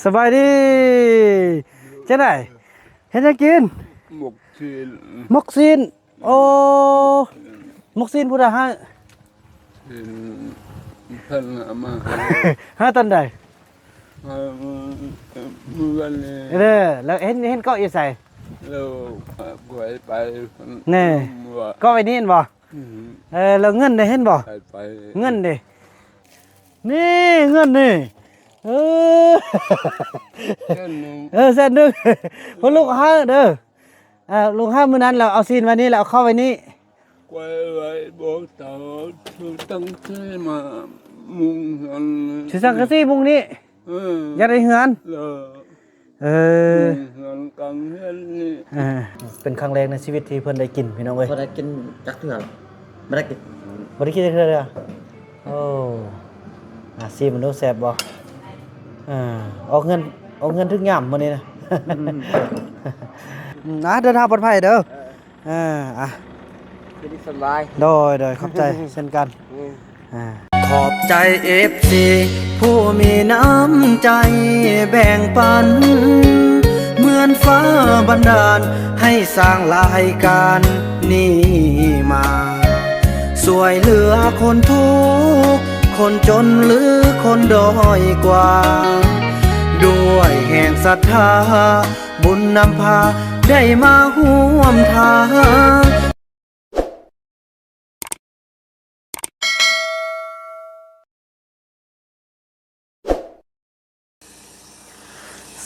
ສະບາຍດີ. ຈັ່ງໃດ? ເຮັດຫຍັງກິນ? ໝົກຊີ້ນ. ໝົກຊີ້ນ. ໂອ້ ໝົກຊີ້ນຜູ້ໃດໃຫ້? ເພິ່ນເອົາມາໃຫ້. ໃຫ້ຕອນໃດ? ໃຫ້ມື້ ມື້ວານນີ້. ເອີ ແລ້ວເຫັນ ເຫັນເກາະຢູ່ໃສ? ແລ້ວຂ້ອຍໄປ. ແນ່ ເກາະໄວ້ນີ້ແມ່ນບໍ່? ອືມ. ເອີ ແລ້ວເງິນເດ ເຫັນບໍ່? ໄປ ໄປ. ເງິນເດ ນີ້ເງິນນີ້. ເອີ ແສນໜຶ່ງ. ເອີ ແສນໜຶ່ງ. ເພິ່ນລູກໃຫ້ເດີ. ອ່າ ລູກໃຫ້ມື້ນັ້ນ ແລ້ວເອົາຊີ້ນໄວ້ນີ້ ແລ້ວເອົາເຂົ້າໄວ້ນີ້. ໄວ້ ໄວ້ບໍ່ຕາ ຊື້ສັງກະສີມາມຸງຫັ້ນ. ຊື້ສັງກະສີມຸງນີ້. ເອີ ຢາກໄດ້ເຮືອນ. ເອີ ເອີ ເຮືອນກາງເຮືອນນີ້. ເອີ ເປັນຄັ້ງແລກໃນຊີວິດທີ່ເພິ່ນໄດ້ກິນ ພີ່ນ້ອງເອີຍ. ບໍ່ໄດ້ກິນຈັກເທື່ອ. ບໍ່ໄດ້ກິນ ບໍ່ໄດ້ກິນຈັກເທື່ອເລີຍ. ໂອ້ ອ່າ ຊີມເບິ່ງດູ ແຊບບໍ່? ອ່າ ອອກເຮືອນ ອອກເຮືອນຖືກຍາມມື້ນີ້ນະ. ອືມ ອືມ ອ່າ ເດີນທາງປອດໄພເດີ. ເອີ ເອີ ອ່ະ ຢູ່ດີສະບາຍ. ໂດຍ ໂດຍ ຂອບໃຈເຊັ່ນກັນ. ອືມ ອ່າ ຂອບໃຈເອັຟຊີຜູ້ມີນ້ຳໃຈແບ່ງປັນ ເໝືອນຟ້າບັນດານໃຫ້ສ້າງລາຍການນີ້ມາ ຊ່ວຍເຫຼືອຄົນທຸກ ຄົນຈົນ ຫຼື ຄົນດ້ອຍກວ່າ ດ້ວຍແຮງສັດທາ ບຸນນຳພາໄດ້ມາຮ່ວມທາງ.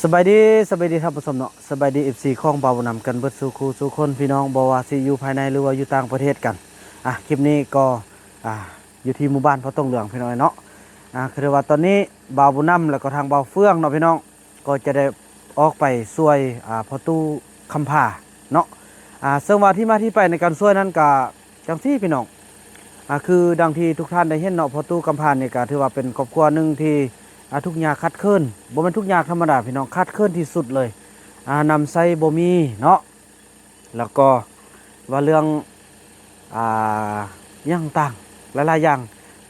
ສະບາຍດີ ສະບາຍດີທ່ານຜູ້ຊົມເນາະ, ສະບາຍດີ ເອັຟຊີ ຂອງບ່າວບຸນນຳກັນເບິດສູ່ຄູ່ສູ່ຄົນ ພີ່ນ້ອງ, ບໍ່ວ່າຊິຢູ່ພາຍໃນ ຫຼືວ່າຢູ່ຕ່າງປະເທດກັນ. ອ່າ ຄລິບນີ້ກໍ ອ່າ ຢູ່ທີ່ໝູ່ບ້ານພໍ່ຕົງເຫຼືອງ ພີ່ນ້ອງເນາະ. ອ່າ ຄືວ່າຕອນນີ້ບ່າວບຸນນຳ ແລ້ວກໍທາງບ່າວເຟືອງເນາະ ພີ່ນ້ອງ ກໍຈະໄດ້ອອກໄປຊ່ວຍ ອ່າ ພໍ່ຕູ້ຄຳພາເນາະ. ອ່າ ເຊິ່ງວ່າທີ່ມາທີ່ໄປໃນການຊ່ວຍນັ້ນກະຈັ່ງຊີ້ພີ່ນ້ອງ, ອ່າ ຄືດັ່ງທີ່ທຸກທ່ານໄດ້ເຫັນເນາະ, ພໍ່ຕູ້ຄຳພານີ້ກະຖືວ່າເປັນຄອບຄົວໜຶ່ງທີ່ ອ່າ ທຸກຍາກຂາດເຂີນ, ບໍ່ແມ່ນທຸກຍາກທຳມະດາພີ່ນ້ອງ, ຂາດເຂີນທີ່ສຸດເລີຍ, ອ່າ ນ້ຳໃຊ້ບໍ່ມີເນາະ. ແລ້ວກໍວ່າເລື່ອງ ອ່າ ຫຍັງຕ່າງຫຼາຍໆຢ່າງ,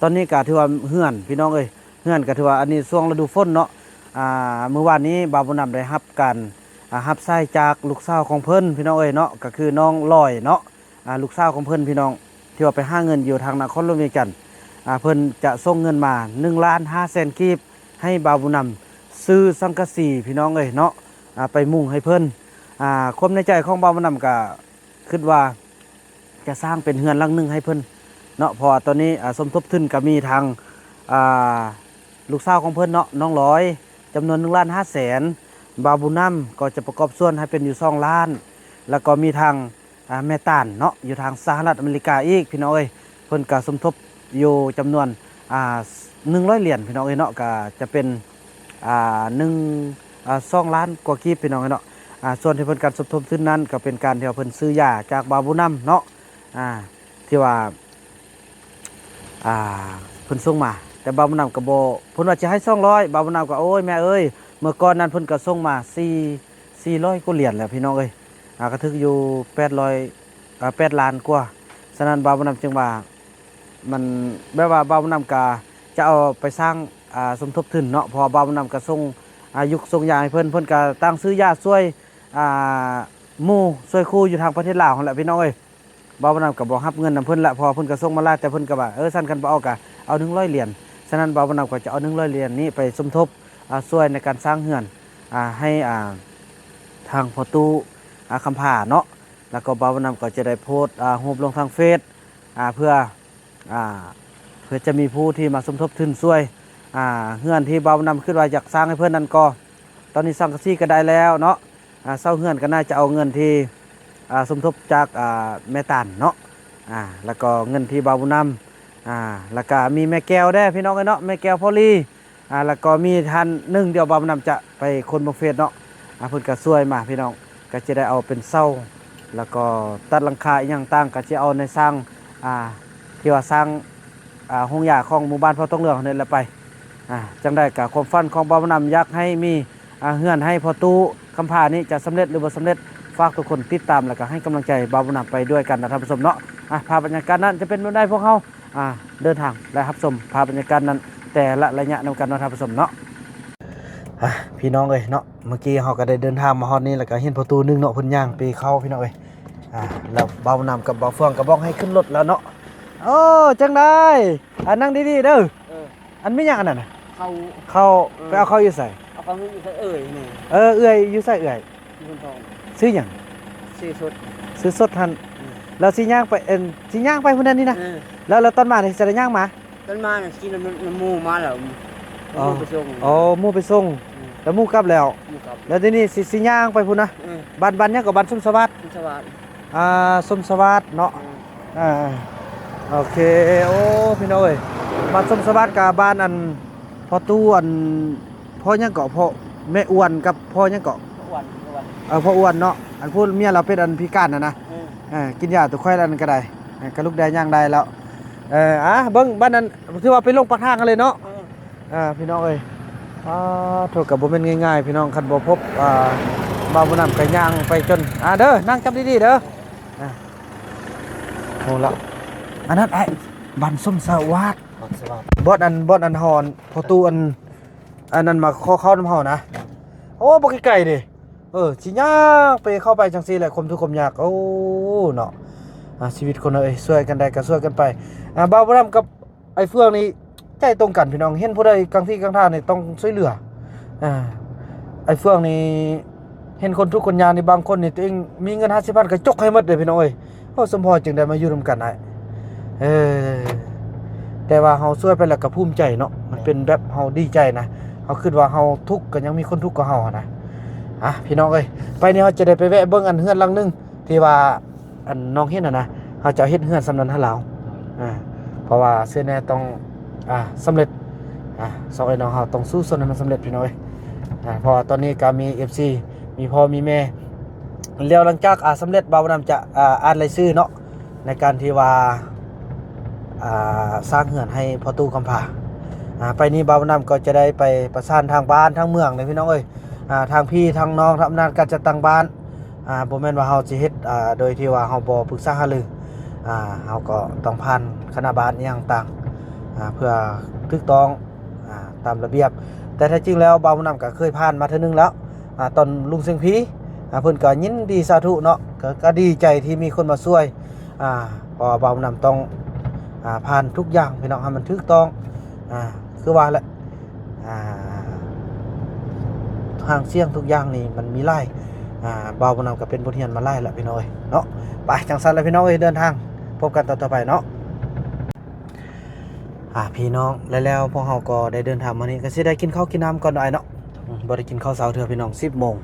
ຕອນນີ້ກໍຖືວ່າເຮືອນ ພີ່ນ້ອງເອີຍ, ເຮືອນກໍຖືວ່າ ອັນນີ້ຊ່ວງລະດູຝົນເນາະ. ອ່າ ມື້ວານນີ້ບ່າວບຸນນຳໄດ້ຮັບການ ອ່າ ຮັບສາຍຈາກລູກສາວຂອງເພິ່ນ ພີ່ນ້ອງເອີຍເນາະ, ກໍຄືນ້ອງລອຍເນາະ. ອ່າ ລູກສາວຂອງເພິ່ນ ພີ່ນ້ອງ ທີ່ວ່າໄປຫາເງິນຢູ່ທາງນະຄອນຫຼວງວຽງຈັນ, ອ່າ ເພິ່ນຈະສົ່ງເງິນມາໜຶ່ງລ້ານຫ້າແສນກີບ ໃຫ້ບ່າວບຸນນຳຊື້ສັງກະສີ ພີ່ນ້ອງເອີຍເນາະ, ອ່າ ໄປມຸງໃຫ້ເພິ່ນ. ອ່າ ຄວາມໃນໃຈຂອງບ່າວບຸນນຳກະຄິດວ່າຈະສ້າງເປັນເຮືອນຫຼັງໜຶ່ງໃຫ້ເພິ່ນເນາະ, ເພາະວ່າຕອນນີ້ ອ່າ ສົມທົບທຶນກໍມີທາງ ອ່າ ລູກສາວຂອງເພິ່ນເນາະ ນ້ອງລອຍ ຈຳນວນໜຶ່ງລ້ານຫ້າແສນ, ບ່າວບຸນນຳກໍຈະປະກອບສ່ວນໃຫ້ເປັນຢູ່ສອງລ້ານ, ແລ້ວກໍມີທາງ ອ່າ ແມ່ຕານເນາະ ຢູ່ທາງສະຫະລັດອາເມລິກາອີກ ພີ່ນ້ອງເອີຍ, ເພິ່ນກະສົມທົບຢູ່ຈຳນວນ ອ່າ ໜຶ່ງຮ້ອຍຫຼຽນ ພີ່ນ້ອງເອີຍເນາະ, ກະຈະເປັນ ອ່າ ໜຶ່ງ ອ່າ ສອງລ້ານກວ່າກີບ ພີ່ນ້ອງເອີຍເນາະ. ອ່າ ສ່ວນທີ່ເພິ່ນການສົມທົບທຶນນັ້ນ ກະເປັນການທີ່ວ່າເພິ່ນຊື້ຢາຈາກບ່າວບຸນນຳເນາະ, ອ່າ ທີ່ວ່າ ອ່າ ເພິ່ນສົ່ງມາ, ແຕ່ບ່າວບຸນນຳກໍບໍ່ ເພິ່ນວ່າຈະໃຫ້ສອງຮ້ອຍ, ບ່າວບຸນນຳກໍ ໂອ້ຍ ແມ່ເອີຍ ເມື່ອກ່ອນນັ້ນເພິ່ນກໍສົ່ງມາສີ່ ສີ່ຮ້ອຍກວ່າຫຼຽນແລ້ວ ພີ່ນ້ອງເອີຍ, ອ່າ ກໍຖືກຢູ່ແປດຮ້ອຍ ອ່າ ແປດລ້ານກວ່າ. ສະນັ້ນບ່າວບຸນນຳຈຶ່ງວ່າ ມັນແບບວ່າບ່າວບຸນນຳກໍຈະເອົາໄປສ້າງ ອ່າ ສົມທົບທຶນເນາະ, ເພາະວ່າບ່າວບຸນນຳກໍສົ່ງ ອ່າ ຍຸກສົ່ງຢາໃຫ້ເພິ່ນ, ເພິ່ນກໍຕ່າງຊື້ຢາຊ່ວຍ ອ່າ ໝູ່ຊ່ວຍຄູ່ຢູ່ທາງປະເທດລາວຫັ້ນແຫຼະ ພີ່ນ້ອງເອີຍ. ບ່າວບຸນນຳກໍບໍ່ຮັບເງິນນຳເພິ່ນລະ, ເພາະວ່າເພິ່ນກໍສົ່ງມາຫຼາຍ, ແຕ່ເພິ່ນກໍວ່າ ເອີ ຊັ້ນຄັນບໍ່ເອົາກໍເອົາໜຶ່ງຮ້ອຍຫຼຽນ. ສະນັ້ນບ່າວບຸນນຳກໍຈະເອົາໜຶ່ງຮ້ອຍຫຼຽນນີ້ໄປສົມທົບ ອ່າ ຊ່ວຍໃນການສ້າງເຮືອນ ອ່າ ໃຫ້ ອ່າ ທາງພໍ່ຕູ້ ອ່າ ຄຳພາເນາະ. ແລ້ວກໍບ່າວບຸນນຳກໍຈະໄດ້ໂພສ ອ່າ ຮູບລົງທາງເຟສ ອ່າ ເພື່ອ ອ່າ ເພື່ອຈະມີຜູ້ທີ່ມາສົມທົບທຶນຊ່ວຍ ອ່າ ເຮືອນທີ່ບ່າວບຸນນຳຄິດວ່າຢາກສ້າງໃຫ້ເພິ່ນນັ້ນກໍ ຕອນນີ້ສັງກະສີກໍໄດ້ແລ້ວເນາະ, ອ່າ ເສົາເຮືອນກໍໜ້າຈະເອົາເງິນທີ່ ອ່າ ສົມທົບຈາກ ອ່າ ແມ່ຕານເນາະ, ອ່າ ແລ້ວກໍເງິນທີ່ບ່າວບຸນນຳ ອ່າ ແລ້ວກໍມີແມ່ແກ້ວແດ່ ພີ່ນ້ອງເອີຍເນາະ, ແມ່ແກ້ວພໍລີ ອ່າ ແລ້ວກໍມີທ່ານໜຶ່ງ ດຽວບ່າວບຸນນຳຈະໄປຄົ້ນເບິ່ງເຟສເນາະ, ອ່າ ເພິ່ນກໍຊ່ວຍມາ ພີ່ນ້ອງ, ກໍຈະໄດ້ເອົາເປັນເສົາ ແລ້ວກໍຕັດຫຼັງຄາອີ່ຫຍັງຕ່າງ ກໍຈະເອົາໃນສ້າງ ອ່າ ທີ່ວ່າສ້າງ ອ່າ ໂຮງຢາຂອງໝູ່ບ້ານພໍ່ຕົງເຫຼືອງເຮົານີ້ແຫຼະໄປ. ອ່າ ຈັ່ງໃດກໍຄວາມຝັນຂອງບ່າວບຸນນຳ ຢາກໃຫ້ມີ ອ່າ ເຮືອນໃຫ້ພໍ່ຕູ້ຄຳພານີ້ຈະສຳເລັດ ຫຼື ບໍ່ສຳເລັດ, ຝາກທຸກຄົນຕິດຕາມ ແລ້ວກໍໃຫ້ກຳລັງໃຈບ່າວບຸນນຳໄປດ້ວຍກັນນະທ່ານຜູ້ຊົມເນາະ. ອ່າ ພາບບັນຍາກາດນັ້ນຈະເປັນແບບໃດ ພວກເຮົາ ອ່າ ເດີນທາງ ແລະ ຮັບຊົມພາບບັນຍາກາດນັ້ນແຕ່ລະໄລຍະນຳກັນເນາະທ່ານຜູ້ຊົມເນາະ. ອ່ະ ພີ່ນ້ອງເອີຍເນາະ, ເມື່ອກີ້ເຮົາກໍໄດ້ເດີນທາງມາຮອດນີ້ ແລ້ວກໍເຫັນພໍ່ຕູ້ໜຶ່ງເນາະ ເພິ່ນຍ່າງໄປເຂົ້າ ພີ່ນ້ອງເອີຍ. ອ່າ ແລ້ວບ່າວນຳກັບບ່າວເຟືອງກໍບອກໃຫ້ຂຶ້ນລົດແລ້ວເນາະ. ໂອ້ ຈັ່ງໃດ? ອ່າ ນັ່ງດີໆເດີ. ເອີ ອັນມີຫຍັງອັນນັ້ນນະ? ເຂົ້າ ເຂົ້າ. ເອີ ໄປເອົາເຂົ້າຢູ່ໃສ? ເອົາເຂົ້າຢູ່ໃສເອື້ອຍນີ້? ເອີ ເອື້ອຍຢູ່ໃສເອື້ອຍ? ຢູ່ເມືອງທອງ. ຊື່ຫຍັງ? ຊື່ສົດ. ຊື່ສົດຫັ້ນ. ອືມ ແລ້ວຊິຍ່າງໄປ ເອີ້ນ ຊິຍ່າງໄປພຸ້ນນັ້ນນີ້ນະ? ເອີ ແລ້ວ ແລ້ວຕອນມານີ້ຈະໄດ້ຍ່າງມາ? ຕອນມານະຂີ່ນຳ ນຳໝູ່ມາແລ້ວ. ອໍ ໝູ່ໄປສົ່ງ. ອໍ ໝູ່ໄປສົ່ງ. ອືມ ແລ້ວໝູ່ກັບແລ້ວ. ໝູ່ກັບ. ແລ້ວທີນີ້ຊິ ຊິຍ່າງໄປພຸ້ນນະ? ເອີ ບ້ານ ບ້ານຫຍັງເກາະ? ບ້ານສົມສະຫວັດ. ສົມສະຫວັດ. ອ່າ ສົມສະຫວັດເນາະ. ເອີ ອ່າ ໂອເຄ. ໂອ້ ພີ່ນ້ອງເອີຍ ບ້ານສົມສະຫວັດກັບບ້ານອັນ ພໍ່ຕູ້ອັນ ພໍ່ຫຍັງເກາະ? ພໍ່ແມ່ອ້ວນກັບພໍ່ຫຍັງເກາະ? ພໍ່ອ້ວນ. ເອີ ພໍ່ອ້ວນເນາະ. ອັນຜູ້ເມຍລາວເປັນອັນພິການຫັ້ນນະ. ເອີ ເອີ ກິນຢາຕົວຂ້ອຍແລ້ວນັ້ນກໍໄດ້. ເອີ ກະລຸກໄດ້ຍ່າງໄດ້ແລ້ວ. ເອີ ອ່າ ເບິ່ງບ້ານນັ້ນ ຖືວ່າໄປລົງປາກທາງຫັ້ນເລີຍເນາະ. ເອີ ເອີ ພີ່ນ້ອງເອີຍ ອ່າ ໂທ ກໍບໍ່ແມ່ນງ່າຍໆ ພີ່ນ້ອງ. ຄັນບໍ່ພົບ ອ່າ ບ່າວບຸນນຳກໍຍ່າງໄປຈົນ ອ່າ ເດີ ນັ່ງຈັບດີໆເດີ. ອ່າ ໂຫລະ ອັນນັ້ນອ້າຍ ບ້ານສົມສະຫວັດ. ບ້ານສະຫວັດ. ບ່ອນອັນ ບ່ອນອັນເຮົາ ອັນ ພໍ່ຕູ້ອັນ ອັນນັ້ນມາຂໍເຂົ້ານຳເຮົານະ. ໂອ້ ບໍ່ໄກໆເດ້. ເອີ ຊິຍ່າງໄປ ເຂົ້າໄປຈັ່ງຊີ້ແຫຼະ ຄວາມທຸກຄວາມຍາກ. ໂອ້ ເນາະ ອ່າ ຊີວິດຄົນເອີຍ ຊ່ວຍກັນໄດ້ກໍຊ່ວຍກັນໄປ. ອ່າ ບ່າວບຸນນຳກັບອ້າຍເຟືອງນີ້ໃຈຕົງກັນ ພີ່ນ້ອງ. ເຫັນຜູ້ໃດກາງທີ່ກາງທາງນີ້ຕ້ອງຊ່ວຍເຫຼືອ. ອ່າ ອ້າຍເຟືອງນີ້ ເຫັນຄົນທຸກຄົນຍາກນີ້ ບາງຄົນນີ້ຕົວເອງມີເງິນຫ້າສິບພັນກໍຈົກໃຫ້ໝົດເດ້ ພີ່ນ້ອງເອີຍ. ໂອ້ ສົມພໍຈຶ່ງໄດ້ມາຢູ່ນຳກັນອ້າຍ. ເອີ ແຕ່ວ່າເຮົາຊ່ວຍໄປແລ້ວກໍພູມໃຈເນາະ. ມັນເປັນແບບເຮົາດີໃຈນະ. ເຮົາຄິດວ່າເຮົາທຸກກໍຍັງມີຄົນທຸກກວ່າເຮົາຫັ້ນນະ. ອ່ະ ພີ່ນ້ອງເອີຍ ໄປນີ້ເຮົາຈະໄດ້ໄປແວະເບິ່ງອັນເຮືອນຫຼັງໜຶ່ງທີ່ວ່າ ອັນນ້ອງເຫັນຫັ້ນນະ ເຮົາຈະເຮັດເຮືອນສ່ຳນັ້ນໃຫ້ລາວ. ອ່າ ເພາະວ່າເຊື່ອແນ່ຕ້ອງ ອ່າ ສຳເລັດ. ອ່າ ສອງເອື້ອຍນ້ອງເຮົາຕ້ອງສູ້ຊົນໃຫ້ມັນສຳເລັດ ພີ່ນ້ອງເອີຍ. ອ່າ ເພາະວ່າຕອນນີ້ກໍມີເອັຟຊີ ມີພໍ່ມີແມ່. ແລ້ວຫຼັງຈາກ ອ່າ ສຳເລັດ ບ່າວບຸນນຳຈະ ອ່າ ອ່ານລາຍຊື່ເນາະ ໃນການທີ່ວ່າ ອ່າ ສ້າງເຮືອນໃຫ້ພໍ່ຕູ້ຄຳພາ. ອ່າ ໄປນີ້ບ່າວບຸນນຳກໍຈະໄດ້ໄປປະສານທາງບ້ານທາງເມືອງເດ້ ພີ່ນ້ອງເອີຍ. ອ່າ ທາງພີ່ທາງນ້ອງ ທາງອຳນາດການຈັດຕັ້ງບ້ານ ອ່າ ບໍ່ແມ່ນວ່າເຮົາຊິເຮັດ ອ່າ ໂດຍທີ່ວ່າເຮົາບໍ່ປຶກສາຫາລື. ອ່າ ເຮົາກໍຕ້ອງຜ່ານຄະນະບ້ານອີ່ຫຍັງຕ່າງ ອ່າ ເພື່ອຖືກຕ້ອງ ອ່າ ຕາມລະບຽບ. ແຕ່ແທ້ຈິງແລ້ວ ບ່າວບຸນນຳກໍເຄີຍຜ່ານມາເທື່ອໜຶ່ງແລ້ວ. ອ່າ ຕອນລຸງເສັງພີ ອ່າ ເພິ່ນກໍຍິນດີສາທຸເນາະ ກໍ ກໍດີໃຈທີ່ມີຄົນມາຊ່ວຍ. ອ່າ ເພາະວ່າບ່າວບຸນນຳຕ້ອງ ອ່າ ຜ່ານທຸກຢ່າງ ພີ່ນ້ອງ ໃຫ້ມັນຖືກຕ້ອງ. ອ່າ ຄືວ່າແຫຼະ ອ່າ ຫາງສຽງທຸກຢ່າງນີ້ມັນມີຫຼາຍ. ອ່າ ບ່າວບຸນນຳກໍເປັນບົດຮຽນມາຫຼາຍແລ້ວ ພີ່ນ້ອງເອີຍເນາະ. ໄປ ຈັ່ງຊັ້ນແຫຼະ ພີ່ນ້ອງເອີຍ ເດີນທາງ ພົບກັນຕອນຕໍ່ໄປເນາະ. ອ່າ ພີ່ນ້ອງ ແລ້ວ ແລ້ວພວກເຮົາກໍໄດ້ເດີນທາງມານີ້ ກໍຊິໄດ້ກິນເຂົ້າກິນນ້ຳກ່ອນເນາະ ອ້າຍເນາະ. ອືມ ບໍ່ໄດ້ກິນເຂົ້າເຊົ້າເທື່ອ ພີ່ນ້ອງ. ສິບໂມງ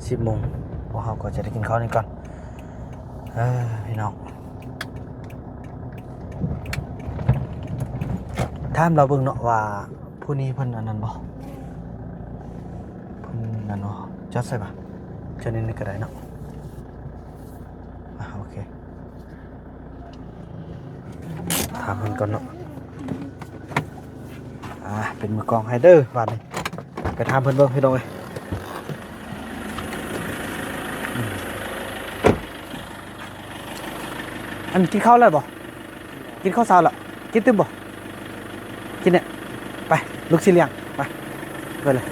ສິບໂມງ ພວກເຮົາກໍຈະໄດ້ກິນເຂົ້ານີ້ກ່ອນ. ເອີ ພີ່ນ້ອງ ຖາມລາວເບິ່ງເນາະວ່າ ຜູ້ນີ້ເພິ່ນອັນນັ້ນບໍ່? ເພິ່ນນັ້ນບໍ່? ຈອດໃສ່ປະ? ຈອດໃນນີ້ກໍໄດ້ເນາະ. ອ່າ ໂອເຄ ຖາມເພິ່ນກ່ອນເນາະ. ອ່າ ເປັນມືກ້ອງໃຫ້ເດີບາດນີ້. ໄປຖາມເພິ່ນເບິ່ງ ພີ່ນ້ອງເອີຍ. ອັນ ກິນເຂົ້າແລ້ວບໍ່? ກິນເຂົ້າເຊົ້າແລ້ວ? ກິນຕື່ມບໍ່? ກິນແຫຼະ. ໄປ ລູກຊິລ້ຽງ. ໄປ ໄປເລີຍ.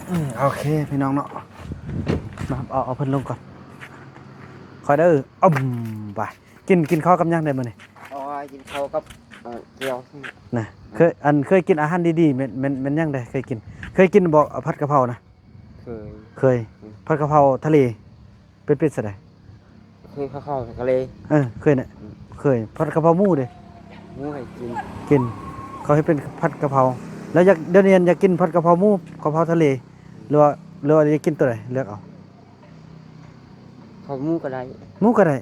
ອືມ ໂອເຄ ພີ່ນ້ອງເນາະ. ມາ ເອົາ ເອົາເພິ່ນລົງກ່ອນ. ຄ່ອຍເດີ. ອືມ ໄປ. ກິນ ກິນເຂົ້າກັບຫຍັງໄດ້ມື້ນີ້? ເອົາ ກິນເຂົ້າກັບ ເອີ ແຈ່ວນະ. ເຄີຍ ອັນ ເຄີຍກິນອາຫານດີໆ ແມ່ນ ແມ່ນ ແມ່ນຫຍັງໃດ? ເຄີຍກິນ ເຄີຍກິນບໍ່ ຜັດກະເພົານະ? ເຄີຍ ເຄີຍ. ອືມ ຜັດກະເພົາທະເລ ເປັນ ເປັນຈັ່ງໃດ? ເຄີຍ ຜັດກະເພົາທະເລ. ເອີ ເຄີຍນະ. ອືມ ເຄີຍ. ຜັດກະເພົາໝູເດ? ໝູໃຫ້ກິນ ກິນ. ເຂົາເຮັດເປັນຜັດກະເພົາ. ແລ້ວຢາກ ດຽວນີ້ຢາກກິນຜັດກະເພົາໝູ ກະເພົາທະເລ ຫຼືວ່າ ຫຼືວ່າຢາກກິນໂຕໃດ? ເລືອກເອົາ. ເອົາໝູກໍໄດ້. ໝູກໍໄດ້.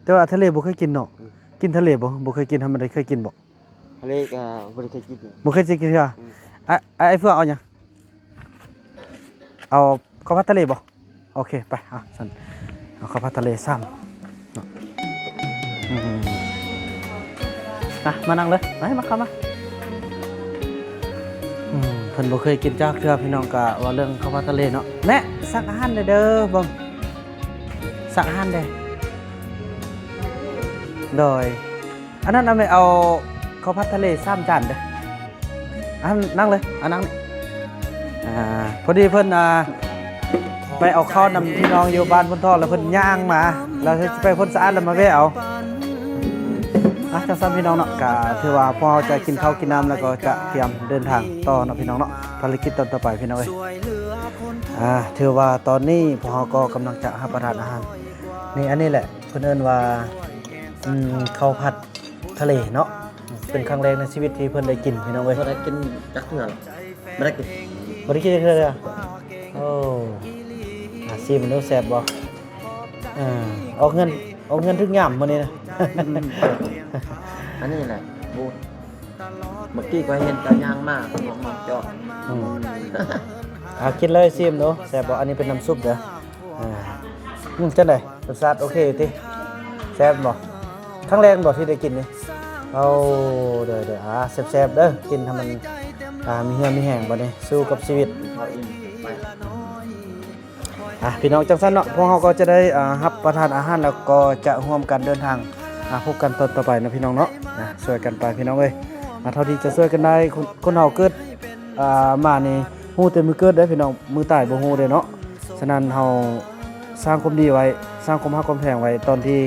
ແຕ່ວ່າທະເລບໍ່ເຄີຍກິນເນາະ. ອືມ ກິນທະເລບໍ່? ບໍ່ເຄີຍກິນ. ທຳມະດາເຄີຍກິນບໍ່? ທະເລກໍບໍ່ໄດ້ເຄີຍກິນ. ບໍ່ເຄີຍກິນເທື່ອ. ອືມ ອ້າຍ ອ້າຍເຟືອງເອົາຫຍັງ? ເອົາເຂົ້າຜັດທະເລບໍ່? ໂອເຄ ໄປ. ອ່ະ ຊັ້ນເອົາເຂົ້າຜັດທະເລຊ້ຳເນາະ. ອືມ ມາ ມານັ່ງເລີຍ. ມາ ມາ ເຂົ້າມາ. ອືມ ເພິ່ນບໍ່ເຄີຍກິນຈັກເທື່ອ ພີ່ນ້ອງ. ກະເວົ້າເລື່ອງເຂົ້າຜັດທະເລເນາະ. ແມ່ ສັ່ງອາຫານແດ່ເດີ ເບິ່ງ ສັ່ງອາຫານແດ່. ໂດຍ. ອັນນັ້ນ ເອົາແມ່ ເອົາເຂົ້າຜັດທະເລສາມຈານເດີ. ອ່ະ ນັ່ງເລີຍ ອ່ະ ນັ່ງນີ້ ອ່າ ພໍດີເພິ່ນ ອ່າ ໄປເອົາເຂົ້ານຳພີ່ນ້ອງຢູ່ບ້ານໂພນທອງ ແລ້ວເພິ່ນຍ່າງມາ ແລ້ວຊິໄປໂພນສະອາດ ແລ້ວມາແວ່ເອົາ. ອ່ະ ຈັ່ງຊັ້ນພີ່ນ້ອງເນາະ ກະຖືວ່າພວກເຮົາຈະກິນເຂົ້າກິນນ້ຳ ແລ້ວກໍຈະກຽມເດີນທາງຕໍ່ເນາະພີ່ນ້ອງເນາະ ພາລະກິດຕອນຕໍ່ໄປພີ່ນ້ອງເອີຍ. ອ່າ ຖືວ່າຕອນນີ້ພວກເຮົາກໍກຳລັງຈະຮັບປະທານອາຫານ ນີ້ ອັນນີ້ແຫຼະ ເພິ່ນເອີ້ນວ່າ ອືມ ເຂົ້າຜັດທະເລເນາະ ເປັນຄັ້ງແລກໃນຊີວິດທີ່ເພິ່ນໄດ້ກິນພີ່ນ້ອງເອີຍ. ບໍ່ໄດ້ກິນຈັກເທື່ອ ບໍ່ໄດ້ກິນ ບໍ່ໄດ້ກິນຈັກເທື່ອ. ໂອ້ ອາ ຊີມເບິ່ງດູແຊບບໍ່? ເອີ ອອກເຮືອນ ອອກເຮືອນຖືກຍາມມື້ນີ້ນະ. ອືມ ອັນນີ້ແຫຼະ ບູດ ເມື່ອກີ້ຂ້ອຍເຫັນເຈົ້າຍ່າງມາ ມອງໆ ຈອດ. ອືມ ອ່າ ກິນເລີຍ ຊີມດູແຊບບໍ່? ອັນນີ້ເປັນນ້ຳຊຸບເດີ. ອ່າ ອືມ ຈັ່ງໃດ ລົດຊາດໂອເຄຢູ່ຕິ? ແຊບບໍ່? ຄັ້ງແລກບໍ່ທີ່ໄດ້ກິນນີ້? ໂອ້ ໂດຍໆ ອ່າ ແຊບໆ ເດີ ກິນໃຫ້ມັນ ອ່າ ມີເຫື່ອມີແຮງບັດນີ້ ສູ້ກັບຊີວິດ. ອ່າ ພີ່ນ້ອງ ຈັ່ງຊັ້ນເນາະ ພວກເຮົາກໍຈະໄດ້ ອ່າ ຮັບປະທານອາຫານ ແລ້ວກໍຈະຮ່ວມກັນເດີນທາງ ອ່າ ພົບກັນຕອນຕໍ່ໄປເນາະ ພີ່ນ້ອງເນາະ. ອ່າ ຊ່ວຍກັນໄປ ພີ່ນ້ອງເອີຍ ອ່າ ເທົ່າທີ່ຈະຊ່ວຍກັນໄດ້ ຄົນ ຄົນເຮົາເກີດ ອ່າ ມານີ້ຮູ້ແຕ່ມື້ເກີດເດ້ພີ່ນ້ອງ ມື້ຕາຍບໍ່ຮູ້ເດ້ເນາະ. ສະນັ້ນເຮົາສ້າງຄວາມດີໄວ້ ສ້າງຄວາມຮັກຄວາມແພງໄວ້ ຕອນທີ່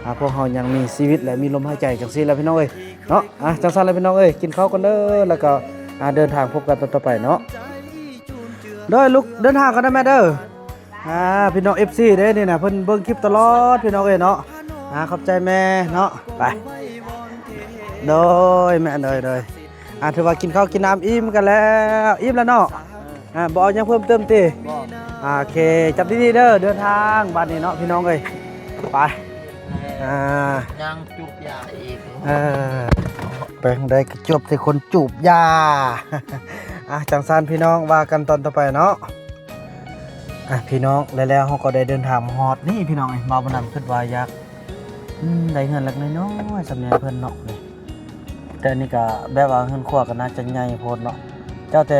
ອ່າ ພວກເຮົາຍັງມີຊີວິດ ແລະ ມີລົມຫາຍໃຈ ຈັ່ງຊີ້ແຫຼະພີ່ນ້ອງເອີຍເນາະ. ອ່າ ຈັ່ງຊັ້ນແຫຼະພີ່ນ້ອງເອີຍ ກິນເຂົ້າກ່ອນເດີ ແລ້ວກໍ ອ່າ ເດີນທາງພົບກັນຕອນຕໍ່ໄປເນາະ. ໂດຍ ລູກເດີນທາງກ່ອນເດີແມ່ເດີ. ອ່າ ພີ່ນ້ອງເອັຟຊີເດ້ນີ້ນະ ເພິ່ນເບິ່ງຄລິບຕະຫຼອດພີ່ນ້ອງເອີຍເນາະ. ອ່າ ຂອບໃຈແມ່ເນາະ ໄປ ໂດຍແມ່ ໂດຍໆ. ອ່າ ຖືວ່າກິນເຂົ້າກິນນ້ຳອີ່ມກັນແລ້ວ ອີ່ມແລ້ວເນາະ. ອ່າ ບໍ່ເອົາຫຍັງເພີ່ມເຕີມຕິ? ບໍ່. ໂອເຄ ຈັບດີໆເດີ ເດີນທາງບາດນີ້ເນາະ ພີ່ນ້ອງເອີຍ ໄປ. ອ່າ ຍ່າງຈູບຢາອີກ ເອີ ໄປທາງໃດກໍຈົບແຕ່ຄົນຈູບຢາ. ອ່າ ຈັ່ງຊັ້ນພີ່ນ້ອງ ວ່າກັນຕອນຕໍ່ໄປເນາະ. ອ່ະ ພີ່ນ້ອງ ແລ້ວເຮົາກໍໄດ້ເດີນທາງມາຮອດນີ້ພີ່ນ້ອງເອີຍ. ບ່າວບຸນນຳຄິດວ່າຢາກ ອືມ ໄດ້ເຮືອນຫຼັກນ້ອຍໆ ສ່ຳນີ້ໃຫ້ເພິ່ນເນາະນີ້. ແຕ່ອັນນີ້ກະແບບວ່າເຮືອນຄົວກໍໜ້າຈະໃຫຍ່ໂພດເນາະ. ເຈົ້າ ແຕ່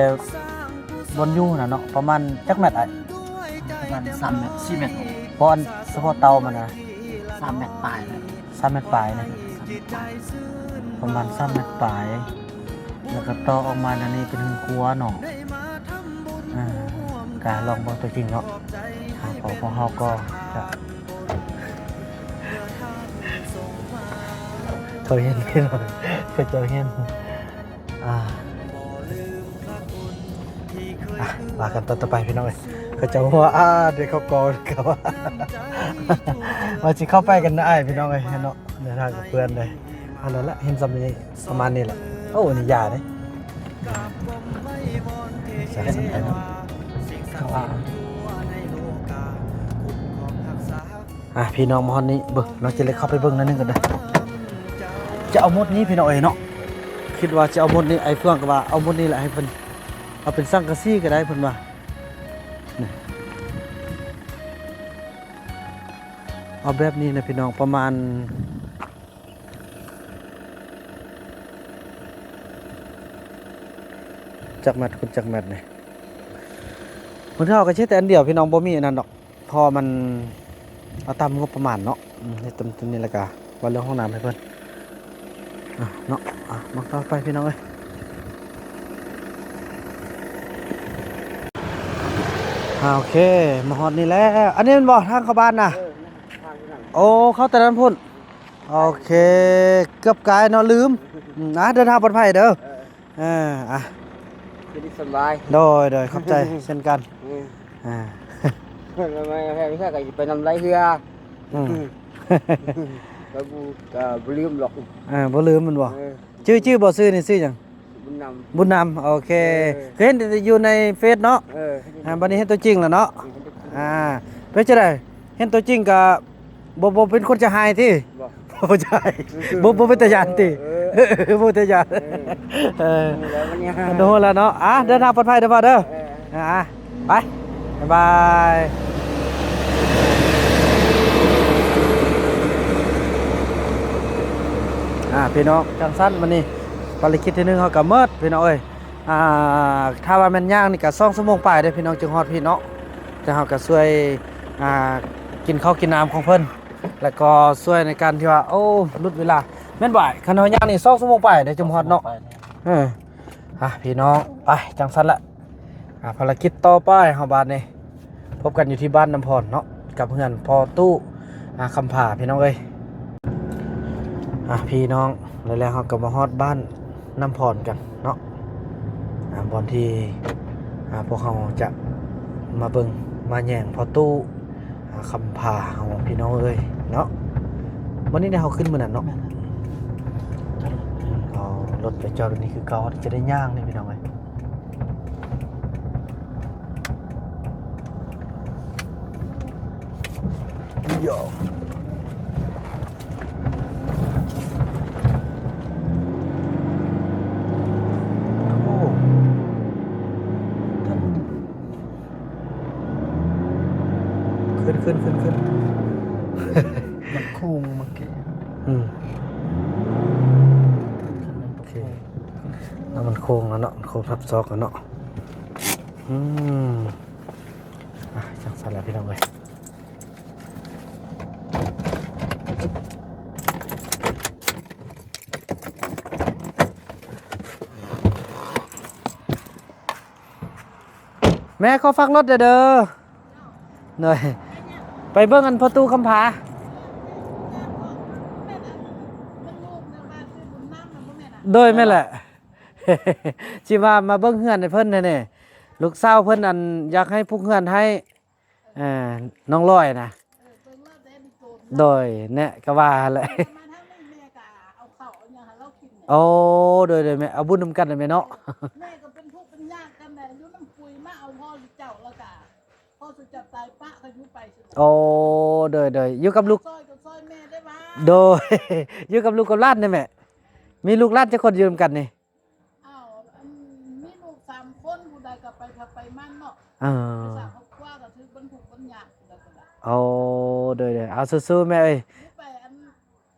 ບ່ອນຢູ່ຫັ້ນນະເນາະ ປະມານຈັກແມັດອ້າຍ? ປະມານສາມແມັດ ສີ່ແມັດ. ບ່ອນສະເພາະເຕົາມັນນະ? ສາມແມັດປາຍ. ສາມແມັດປາຍນີ້ ປະມານສາມແມັດປາຍ ແລ້ວກໍຕໍ່ອອກມາແນວນີ້ເປັນເຮືອນຄົວເນາະ. ອ່າ ກະລອງເບິ່ງຕົວຈິງເນາະ. ອ່າ ພວກເຮົາກໍຈະ ເຂົາເຫັນ ເຂົາເຈົ້າເຫັນ. ອ່າ ອ່ະ ວ່າກັນຕອນຕໍ່ໄປພີ່ນ້ອງເອີຍ. ເຂົາເຈົ້າຫົວອາດເດ້ ເຂົາກໍເຂົາວ່າ ວ່າຊິເຂົ້າໄປກັນນະອ້າຍ ພີ່ນ້ອງເອີຍເນາະ. ເດີນທາງກັບເພື່ອນເດ້ ອັນນັ້ນລະ ເຫັນສ່ຳນີ້ ປະມານນີ້ແຫຼະ. ໂອ້ ອັນນີ້ຢາເດ້ ເຂົາວ່າ. ອ່ະ ພີ່ນ້ອງ ມາຮອດນີ້ ເບິ່ງ ລອງຈະເລັກເຂົ້າໄປເບິ່ງໜ້ອຍໜຶ່ງກ່ອນເດີ. ຈະເອົາໝົດນີ້ພີ່ນ້ອງເອີຍເນາະ ຄິດວ່າຈະເອົາໝົດນີ້. ອ້າຍເຟືອງກໍວ່າເອົາໝົດນີ້ແຫຼະ ໃຫ້ເພິ່ນເອົາເປັນສັງກະສີກໍໄດ້ ເພິ່ນວ່າ. ນີ້ ເອົາແບບນີ້ນະພີ່ນ້ອງ ປະມານ ຈັກແມັດຄູນຈັກແມັດນີ້? ບາງເທື່ອເຮົາກໍເຮັດແຕ່ອັນດຽວພີ່ນ້ອງ ບໍ່ມີອັນນັ້ນດອກ ເພາະວ່າມັນເອົາຕາມງົບປະມານເນາະ. ອືມ ເຮັດຕາມນີ້ ແລ້ວກະວ່າເລື່ອງຫ້ອງນ້ຳໃຫ້ເພິ່ນ ອ່ະ ເນາະ. ອ່ະ ມາຕໍ່ໄປພີ່ນ້ອງເອີຍ. ອ່າ ໂອເຄ ມາຮອດນີ້ແລ້ວ. ອັນນີ້ແມ່ນບໍ່ທາງເຂົ້າບ້ານນະ? ເອີ ທາງຢູ່ນັ້ນ. ໂອ້ ເຂົ້າແຕ່ນັ້ນພຸ້ນ. ໂອເຄ ເກືອບກາຍເນາະ ລືມ. ອືມ ອ່າ ເດີນທາງປອດໄພເດີ. ເອີ ເອີ ອ່ະ ຢູ່ດີສະບາຍ. ໂດຍ ໂດຍ ຂອບໃຈເຊັ່ນກັນ. ເອີ ອ່າ ເພິ່ນມາແພງເຮືອກໍຊິໄປນຳໄລ່ເຮືອ. ອືມ ແລ້ວບໍ່ ກໍບໍ່ລືມດອກ. ເອີ ບໍ່ລືມແມ່ນບໍ່? ເອີ ຊື່ ຊື່ບໍ່? ຊື່ນີ້ຊື່ຫຍັງ? ບຸນນຳ. ບຸນນຳ ໂອເຄ. ເອີ ເຄີຍເຫັນຢູ່ໃນເຟສເນາະ. ເອີ ອ່າ ບັດນີ້ເຫັນຕົວຈິງແລ້ວເນາະ. ເອີ ເຫັນຕົວຈິງ. ອ່າ ເປັນຈັ່ງໃດ? ເຫັນຕົວຈິງກໍບໍ່ ບໍ່ເປັນຄົນໃຈຮ້າຍຕິ? ບໍ່ ບໍ່ໃຈຮ້າຍ. ອືມ ບໍ່ ບໍ່ເປັນຕາຢ້ານຕິ? ເອີ ເອີ ບໍ່ເປັນຕາຢ້ານ. ເອີ ເອີ ຮູ້ແລ້ວມັນຍາກ ຮູ້ແລ້ວເນາະ. ອ່າ ເດີນທາງປອດໄພເດີພໍ່ເດີ. ເອີ ອ່າ ໄປ ບາຍບາຍ. ອ່າ ພີ່ນ້ອງ ຈັ່ງຊັ້ນ ມື້ນີ້ພາລະກິດທີໜຶ່ງເຮົາກໍໝົດ ພີ່ນ້ອງເອີຍ. ອ່າ ຖ້າວ່າແມ່ນຍ່າງນີ້ກໍສອງຊົ່ວໂມງປາຍເດ້ພີ່ນ້ອງ ຈຶ່ງຮອດພີ້ເນາະ. ແຕ່ເຮົາກໍຊ່ວຍ ອ່າ ກິນເຂົ້າກິນນ້ຳຂອງເພິ່ນ ແລ້ວກໍຊ່ວຍໃນການທີ່ວ່າ ໂອ້ ຫຼຸດເວລາ ແມ່ນບໍ່ອ້າຍ? ຄັນເຮົາຍ່າງນີ້ສອງຊົ່ວໂມງປາຍເດ້ ຈຶ່ງຮອດເນາະ. ເອີ ເອີ ອ່ະ ພີ່ນ້ອງ ໄປ ຈັ່ງຊັ້ນລະ ອ່າ ພາລະກິດຕໍ່ໄປເຮົາບາດນີ້ ພົບກັນຢູ່ທີ່ບ້ານນ້ຳພອນເນາະ ກັບເຮືອນພໍ່ຕູ້ ອ່າ ຄຳຜາ ພີ່ນ້ອງເອີຍ. ອ່ະ ພີ່ນ້ອງ ແລ້ວເຮົາກໍມາຮອດບ້ານນ້ຳພອນກັນເນາະ ອ່າ ບ່ອນທີ່ ອ່າ ພວກເຮົາຈະມາເບິ່ງມາແຍງພໍ່ຕູ້ ອ່າ ຄຳຜາເຮົາ ພີ່ນ້ອງເອີຍເນາະ. ມື້ນີ້ເຮົາຂຶ້ນມື້ນັ້ນເນາະ ແມ່ນ ເອົາລົດໄປຈອດຢູ່ນີ້ຄືເກົ່າ ຈະໄດ້ຍ່າງນີ້ ພີ່ນ້ອງເອີຍ. ໂອ້ ຂຶ້ນ ຂຶ້ນ ຂຶ້ນ ຂຶ້ນ ມັນໂຄ້ງເມື່ອກີ້ ອືມ ໂອເຄ ແລ້ວມັນໂຄ້ງແລ້ວເນາະ ມັນໂຄ້ງທັບຊອກແລ້ວເນາະ ອືມ ອ່ະ ຈັ່ງຊັ້ນລະ ພີ່ນ້ອງເອີຍ. ແມ່ ຂໍຝາກລົດແດ່ເດີ. ໂດຍ ໄປເບິ່ງອັນພໍ່ຕູ້ຄຳຜາ. ໂດຍ ແມ່ນແຫຼະ ຊິວ່າມາເບິ່ງເຮືອນໃຫ້ເພິ່ນແດ່ນີ້ ລູກສາວເພິ່ນ ອັນ ຢາກໃຫ້ປຸກເຮືອນໃຫ້ ເອີ ນ້ອງລອຍນະ. ເອີ ເບິ່ງແລ້ວແດ່ມີໂຕນ ໂດຍ ແນະ ກໍວ່າຫັ້ນແຫຼະ ມາທາງນີ້ແມ່ກໍເອົາເຂົ້າເອົາຫຍັງໃຫ້ລາວກິນແຫຼະ. ໂອ້ ໂດຍໆ ແມ່ ເອົາບຸນນຳກັນແຫຼະແມ່ເນາະ. ເອີ ແມ່ກໍເປັນທຸກເປັນຍາກກັນແຫຼະ ຢູ່ນຳປຸຍ ມາເອົາພໍ່ເຈົ້າ ແລ້ວກໍພໍ່ເຈົ້າຕາຍປະກໍຢູ່ໄປ. ໂອ້ ໂດຍໆ ຢູ່ກັບລູກ ຊ່ອຍກໍຊ່ອຍແມ່ໄດ້ວ່າ. ໂດຍ ຢູ່ກັບລູກກັບຫຼານເດ້ແມ່. ມີລູກຫຼານຈັກຄົນຢູ່ນຳກັນນີ້? ອ້າວ ອັນ ມີລູກສາມຄົນ ຜູ້ໃດກໍໄປໃຜໄປມັນເນາະ. ເອີ ໄປສ້າງຄອບຄົວກໍຖືກບັນທຸກບັນຍາກຜູ້ໃດກໍໄດ້. ໂອ້ ໂດຍໆ ເອົາສູ້ໆແມ່ເອີຍ ໄປອັນ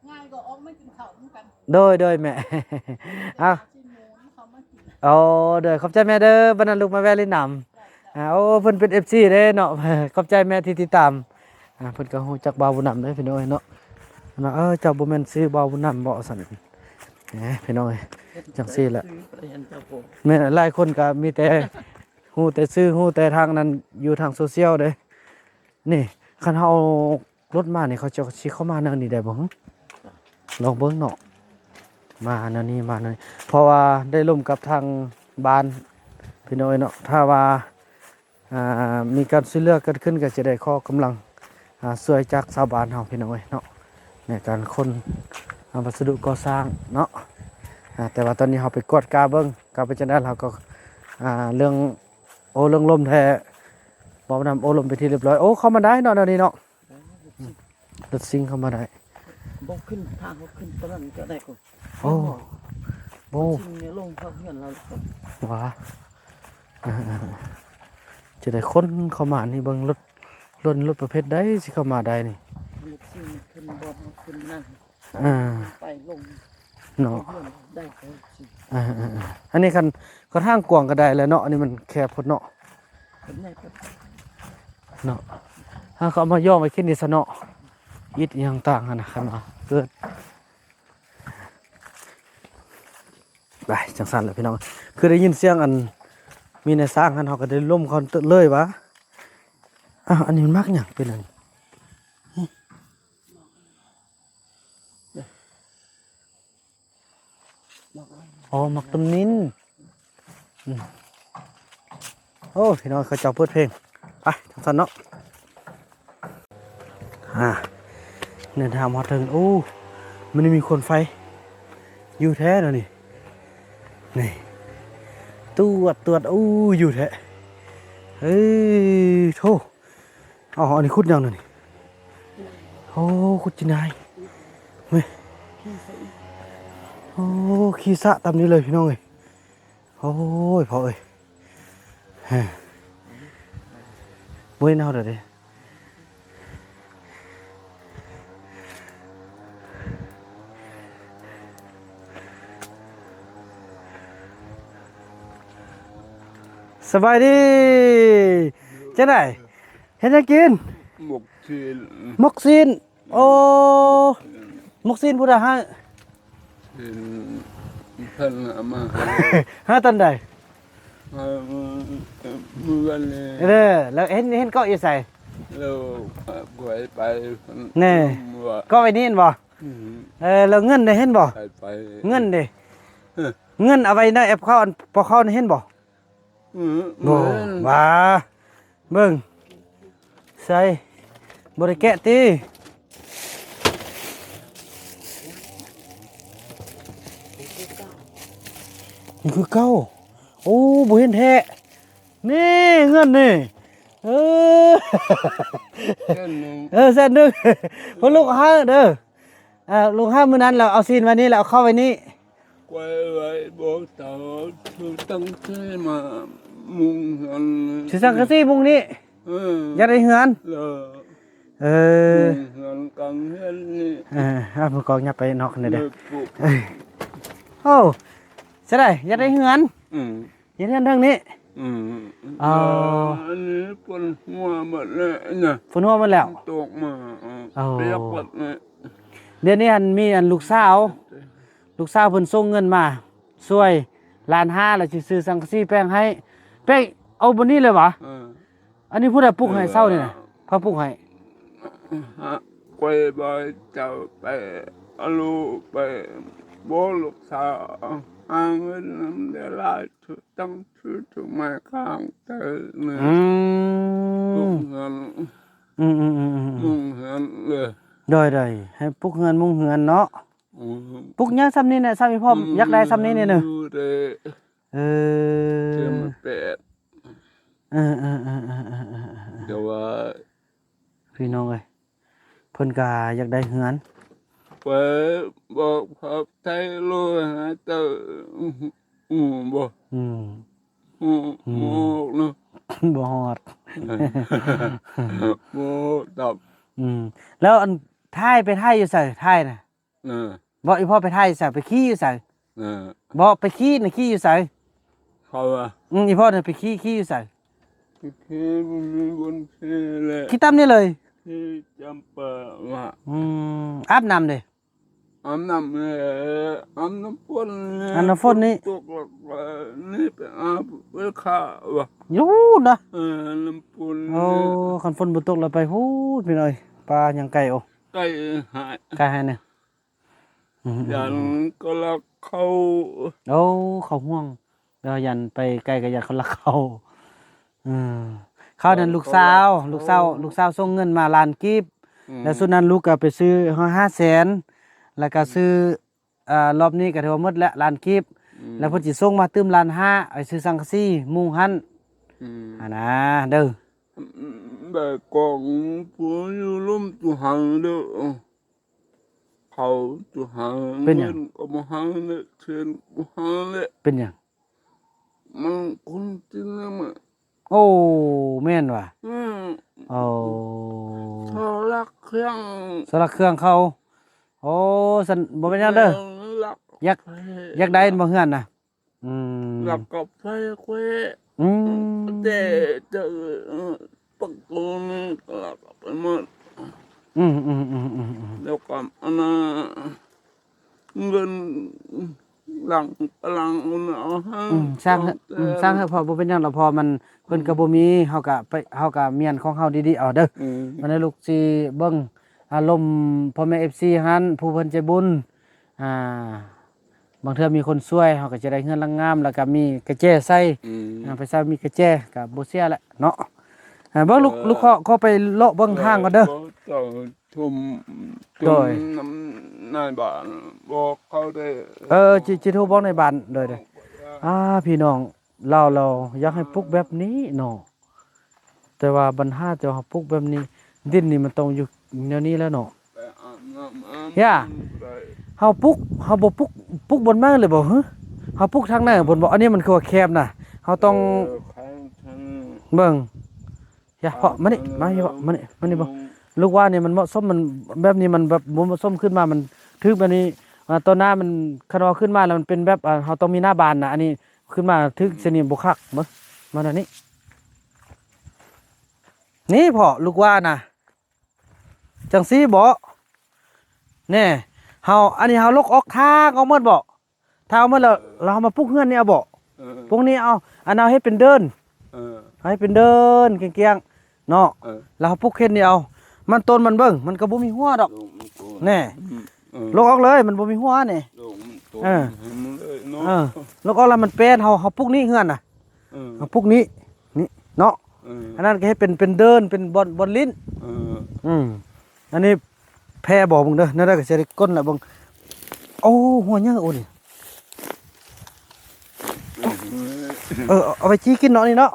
ງ່າຍກໍອອກມາກິນເຂົ້ານຳກັນ. ໂດຍໆແມ່ ເອົາ ໂອ້ ໂດຍ ຂອບໃຈແມ່ເດີ ບັດນັ້ນລູກມາແວ່ຫຼິ້ນນຳ. ໂອ້ ເພິ່ນເປັນເອັຟຊີເດ້ເນາະ ຂອບໃຈແມ່ທີ່ຕິດຕາມ. ອ່າ ເພິ່ນກໍຮູ້ຈັກບ່າວບຸນນຳເດ້ພີ່ນ້ອງເອີຍເນາະ ວ່າ ເອີ ເຈົ້າບໍ່ແມ່ນຊື່ບ່າວບຸນນຳບໍ? ວ່າຊັ້ນ ແໝ ພີ່ນ້ອງເອີຍ ຈັ່ງຊີ້ແຫຼະ ແມ່ນ ຫຼາຍຄົນກໍມີແຕ່ ຮູ້ແຕ່ຊື່ ຮູ້ແຕ່ທາງນັ້ນ ຢູ່ທາງໂຊຊຽວເດ້. ນີ້ ຄັນເຮົາເອົາລົດມານີ້ ເຂົາເຈົ້າຊິເຂົ້າມາແນວນີ້ໄດ້ບໍ່? ລອງເບິ່ງເນາະ ມາແນວນີ້ ມາແນວນີ້ ເພາະວ່າໄດ້ລົມກັບທາງບ້ານ ພີ່ນ້ອງເອີຍເນາະ ຖ້າວ່າ ອ່າ ມີການຊ່ວຍເຫຼືອເກີດຂຶ້ນ ກໍຈະໄດ້ຂໍກຳລັງ ອ່າ ຊ່ວຍຈາກຊາວບ້ານເຮົາ ພີ່ນ້ອງເອີຍເນາະ ໃນການຂົນ ອ່າ ວັດສະດຸກໍ່ສ້າງເນາະ. ອ່າ ແຕ່ວ່າຕອນນີ້ເຮົາໄປກວດກາເບິ່ງ ກໍເປັນຈັ່ງໃດ ເຮົາກໍ ອ່າ ເລື່ອງ ໂອ້ ເລື່ອງລົມແທ້ ເວົ້ານຳໂອ້ລົມເປັນທີ່ຮຽບຮ້ອຍ. ໂອ້ ເຂົ້າມາໄດ້ເນາະ ແນວນີ້ເນາະ. ລົດຊິງເຂົ້າມາໄດ້ ບໍ່ຂຶ້ນທາງ ເຮົາຂຶ້ນຕອນນັ້ນກໍໄດ້. ໂອ້ ໂອ້ ລົດຊິງນີ້ລົງເຂົ້າເຮືອນລາວ ຫວາ ເອີ ຈະໄດ້ຂົນເຂົ້າມານີ້ ເບິ່ງລົດ ລົດ ລົດປະເພດໃດຊິເຂົ້າມາໄດ້ນີ້ ລົດຊິງຂຶ້ນບໍ່ ເຮົາຂຶ້ນນັ້ນ ອ່າ ໄປລົງເນາະ ເຮືອນໄດ້. ອ່າ ອັນນີ້ຄັນ ຄັນທາງກວ້າງກໍໄດ້ແຫຼະເນາະ ອັນນີ້ມັນແຄບໂພດເນາະ. ເນາະ ເຮົາກໍເອົາມາຢອງໄວ້ຄິດນີ້ຊະເນາະ ອິດອີ່ຫຍັງຕ່າງຫັ້ນນະ ຄັນວ່າເກີດ ໄປ ຈັ່ງຊັ້ນແຫຼະພີ່ນ້ອງ ຄືໄດ້ຍິນສຽງອັນ ມີນາຍຊ່າງຫັ້ນ ເຮົາກໍໄດ້ລົມເຂົາເລີຍວ່າ. ອ້າວ ອັນນີ້ມັນໝາກຫຍັງ ເປັນອັນນີ້? ອໍ ໝາກຕົ້ນນິ້ນ ອືມ ໂອ້ ພີ່ນ້ອງ ເຂົາເຈົ້າເປີດເພງ ໄປ ຈັ່ງຊັ້ນເນາະ. ອ່າ ເດີນທາງມາຮອດເທິງ ໂອ້ ມັນມີໂຄມໄຟຢູ່ແທ້ເນາະນີ້ ນີ້ ຕວດ ຕວດ ໂອ້ ຢູ່ແທ້ ເອີ ໂທ້. ອໍ ອັນນີ້ຂຸດຫຍັງນະນີ້? ໂອ້ ຂຸດຈີນາຍ ເວີຍ ໂອ້ ຂີ້ສະຕາມນີ້ເລີຍພີ່ນ້ອງເອີຍ. ໂອ້ຍ ພໍ່ເອີຍ ເຮີ້ຍ ບໍ່ເຫັນເຮົາເດີ. ສະບາຍດີ ຈັ່ງໃດ? ເຮັດຫຍັງກິນ? ໝົກຊີ້ນ ໝົກຊີ້ນ ໂອ້ ໝົກຊີ້ນຜູ້ໃດໃຫ້? ຊີ້ນ ເພິ່ນເອົາມາໃຫ້ ຫາຕອນໃດ? ເອີ ມື້ ມື້ວັນນີ້ ເອີ ແລ້ວເຫັນ ເຫັນເກາະຢູ່ໃສ? ແລ້ວຂ້ອຍໄປ ແນ່ ເກາະໄວ້ນີ້ແມ່ນບໍ່? ອືມ ເອີ ແລ້ວເງິນໄດ້ເຫັນບໍ່? ໄປ ໄປ ເງິນເດ້? ເອີ ເງິນເອົາໄວ້ໃນແອັບເຂົາ ອັນ ພວກເຂົາເຫັນບໍ່? ອືມ ບໍ່ ບໍ່ເຫັນ ຫວາ ເບິ່ງ ໃສ ບໍ່ໄດ້ແກະຕິ? ຍັງຄືເກົ່າ. ໂອ້ ບໍ່ເຫັນແທ້. ນີ້ເງິນນີ້ ເອີ ແສນໜຶ່ງ ເອີ ແສນໜຶ່ງ ເພິ່ນລູກໃຫ້ເດີ. ເອີ ລູກໃຫ້ມື້ນັ້ນ ແລ້ວເອົາຊີ້ນໄວ້ນີ້ ແລ້ວເອົາເຂົ້າໄວ້ນີ້. ໄວ້ ໄວ້ບໍ່ເທົ່າ ຄືຕັ້ງໃຈມາມຸງເຮືອນ ຊິສັງກະສີມຸງນີ້. ເອີ ຢາກໄດ້ເຮືອນ ເອີ ເອີ ມຸງເຮືອນກາງເຮືອນນີ້. ເອີ ເອົາ ມືກອງຫຍັບໄປນອກນີ້ເດີ້. ເອີ ໂອ້ ຊິໄດ້ ຢາກໄດ້ເຮືອນ. ອືມ ເຮັດເຮືອນເທິງນີ້. ອືມ ອໍ ອັນນີ້ຝົນຫົວໝົດແລ້ວນະ ຝົນຫົວໝົດແລ້ວ ຕົກມາ ເອີ ອໍ ປຽກໝົດແລ້ວ. ດຽວນີ້ຫັ້ນມີອັນລູກສາວ ລູກສາວເພິ່ນສົ່ງເງິນມາຊ່ວຍລ້ານຫ້າ ແລ້ວຊິຊື້ສັງກະສີແປງໃຫ້. ແປງເອົາບ່ອນນີ້ເລີຍຫວາ? ເອີ ອັນນີ້ຜູ້ໃດປຸກໃຫ້ເຊົ້ານີ້ນະ? ໃຜປຸກໃຫ້? ຫາ ຂ້ອຍບອກເຈົ້າໄປ ເອົາລູກໄປ ບອກລູກສາວຫາເງິນນຳໄດ້ຫຼາຍ ຕັ້ງຊື່ ໄມ້ຄ້າງເຕີ ອືມ ປຸກເຮືອນ ອືມໆໆໆໆ ມຸງເຮືອນເລີຍ. ໂດຍໆ ໃຫ້ປຸກເຮືອນມຸງເຮືອນເນາະ. ອືມ ປຸກຫຍັງຊ່ຳນີ້ນະ ຊ່ຳອີ່ພໍ່ ອືມ ຢາກໄດ້ຊ່ຳນີ້ນີ້ເນີ. ເອີ ເອີ ເອີໆໆໆໆ ແຕ່ວ່າ ພີ່ນ້ອງເອີຍ ເພິ່ນກະຢາກໄດ້ເຮືອນ. ເປີບອກຂອບໃຈໂລດ ໃຫ້ເຈົ້າ ຮູ້ບໍ່? ອືມ ຮູ້ ອືມ ບໍ່ອອກເນາະ ບໍ່ຮອດ ບໍ່ຮອດດອກ. ອືມ ແລ້ວອັນຖ່າຍ ໄປຖ່າຍຢູ່ໃສ? ຖ່າຍນະ ເອີ ບໍ່ ອີ່ພໍ່ໄປຖ່າຍຢູ່ໃສ? ໄປຂີ່ຢູ່ໃສ? ເອີ ບໍ່ ໄປຂີ່ນະ ຂີ່ຢູ່ໃສ? ເຂົາວ່າ ອືມ ອີ່ພໍ່ນະໄປຂີ່ ຂີ່ຢູ່ໃສ? ໄປຂີ່ ບໍ່ມີບ່ອນຂີ່ແຫຼະ ຂີ່ຕາມນີ້ເລີຍ ຂີ່ຈຳປາວ່າ. ອືມ ອາບນ້ຳເດ? ອາບນ້ຳແຫຼະ ອາບນ້ຳຝົນແຫຼະ ອາບນ້ຳຝົນນີ້ ຝົນຕົກແລ້ວນີ້ໄປອາບໄປຂາວ່າ ຢູ່ນະ. ເອີ ນ້ຳຝົນ. ໂອ້ ຄັນຝົນບໍ່ຕົກແລ້ວໄປພຸ້ນ ພີ່ນ້ອງເອີຍ ປ່າຍັງໄກ. ໂອ້ ໄກຫາຍ ໄກຫາຍນະ. ອືມ ຢ້ານເຂົາລັກເຂົ້າ. ໂອ້ ເຂົາຫ່ວງ ແລ້ວຢ້ານໄປໄກກໍຢ້ານເຂົາລັກເຂົ້າ. ເອີ ຄາວນັ້ນລູກສາວ ລູກສາວ ລູກສາວສົ່ງເງິນມາລ້ານກີບ. ອືມ ແລ້ວຊຸດນັ້ນລູກກໍໄປຊື້ຫ້າແສນ ແລ້ວກໍຊື້ ອືມ ເອີ ລອບນີ້ກໍຖືວ່າໝົດແລ້ວ ລ້ານກີບ. ອືມ ແລ້ວເພິ່ນຊິສົ່ງມາຕື່ມລ້ານຫ້າ ໄປຊື້ສັງກະສີມຸງຫັ້ນ. ອືມ ຫັ້ນນະເດີ. ອືມ ແບກກອງຜູ້ຢູ່ລຸ່ມຕຸຮັງເດີ. ເຂົາຈະຫາ ເປັນຫຍັງ? ເງິນກໍບໍ່ຫາແຫຼະ ເຊນກໍບໍ່ຫາແຫຼະ. ເປັນຫຍັງ? ມັນຄົນຈີນນະ. ໂອ້ ແມ່ນຫວາ? ອືມ ໂອ້ ສະລັກເຄື່ອງ ສະລັກເຄື່ອງເຂົາ. ໂອ້ ຊັ້ນບໍ່ເປັນຫຍັງເດີ. ລັກ ຢາກ ຢາກໄດ້ບໍ່ເຮືອນນະ? ອືມ ລັກກັບໄຟແຂວະ. ອືມ ແຕ່ເຈົ້າປະຕູນີ້ລັກໄປໝົດ. ອືມໆໆໆໆ ແລ້ວກໍອັນນ່າ ເງິນຫຼັງ ຫຼັງເອົາໃຫ້. ອືມ ຊ່າງເຖາະ ອືມ ຊ່າງເຖາະ ເພາະບໍ່ເປັນຫຍັງດອກ ເພາະມັນ ເພິ່ນກໍບໍ່ມີ ເຮົາກໍໄປ ເຮົາກໍມ້ຽນຂອງເຮົາດີໆເອົາເດີ. ອືມ ມື້ນີ້ລູກຊິເບິ່ງອາລົມພໍ່ແມ່ເອັຟຊີຫັ້ນ ຜູ້ເພິ່ນໃຈບຸນ ອ່າ ບາງເທື່ອມີຄົນຊ່ວຍ ເຮົາກໍຈະໄດ້ເຮືອນຫຼັງງາມ ແລ້ວກໍມີກະແຈໃສ່. ອືມ ອ່າ ໄປໃສ່ມີກະແຈກໍບໍ່ເສຍແຫຼະເນາະ. ອ່າ ເບິ່ງລູກ ເອີ ລູກຂໍ ຂໍໄປເລາະເບິ່ງທາງກ່ອນເດີ. ເຈົ້າທຸ່ມ ໂດຍ ທຸ່ມນຳນາຍບ້ານ ບອກເຂົາເດີ. ເອີ ຊິ ຊິໂທບອກນາຍບ້ານ. ໂດຍໆ ອ່າ ພີ່ນ້ອງລາວ ລາວຢາກໃຫ້ປຸກແບບນີ້ເນາະ. ແຕ່ວ່າບັນຫາ ແຕ່ວ່າເຮົາປຸກແບບນີ້ ດິນນີ້ມັນຕ້ອງຢູ່ແນວນີ້ແຫຼະເນາະ. ຢ່າ ເຮົາປຸກ ເຮົາບໍ່ປຸກ ປຸກບ່ອນໃໝ່ເລີຍບໍ່? ເຮົາປຸກທາງໃນບ່ອນບໍ່? ອັນນີ້ມັນຄືວ່າແຄບນະ ເຮົາຕ້ອງ ເອີ ເບິ່ງ. ຢ່າ ເພາະ ມານີ້ ມານີ້ເພາະ ມານີ້ ມານີ້ບໍ່? ລູກວ່ານີ້ມັນເໝາະສົມ ມັນແບບນີ້ມັນແບບບໍ່ເໝາະສົມ ຂຶ້ນມາມັນຖືກແບບນີ້. ອ່າ ຕອນໜ້າມັນ ຄັນວ່າຂຶ້ນມາແລ້ວມັນເປັນແບບ ອ່າ ເຮົາຕ້ອງມີໜ້າບານນະ. ອັນນີ້ຂຶ້ນມາຖືກຊະນີ້ບໍ່ຄັກ. ເບິ່ງ ມາແນວນີ້ ນີ້ເພາະລູກວ່ານະ ຈັ່ງຊີ້ບໍ? ແນ່ ເຮົາ ອັນນີ້ເຮົາລົກອອກທາງອອກໝົດບໍ? ຖ້າເອົາໝົດແລ້ວ ແລ້ວເຮົາມາປຸກເຮືອນນີ້ເອົາບໍ່? ເອີ ປຸກນີ້ເອົາ ອັນເຮົາເຮັດເປັນເດີ່ນ ເອີ ເຮົາເຮັດເປັນເດີ່ນກ້ຽງໆເນາະ ເອີ ແລ້ວເຮົາປຸກເຮັດນີ້ເອົາ ມັນຕົ້ນມັນເບິ່ງ ມັນກໍບໍ່ມີຫົວດອກ ແນ່ ອືມ ເອີ ລົກອອກເລີຍ ມັນບໍ່ມີຫົວນີ້ ລົກມັນຕົ້ນ ເອີ ໃຫ້ມັນເລີຍເນາະ ເອີ ລົກອອກແລ້ວມັນແປນ ເຮົາ ເຮົາປຸກນີ້ເຮືອນນະ ເອີ ເຮົາປຸກນີ້ ນີ້ເນາະ ເອີ ອັນນັ້ນກໍເຮັດເປັນ ເປັນເດີ່ນ ເປັນບ່ອນ ບ່ອນຫຼິ້ນ ເອີ ອືມ ອັນນີ້ແພ້ບໍ່ເບິ່ງເດີ ແນວໃດກໍຊິໄດ້ກົ້ນລະເບິ່ງ ໂອ້ ຫົວໃຫຍ່ໂອ້ນີ້ ເອີ ເອີ ເອົາໄປຈີ່ກິນເນາະນີ້ເນາະ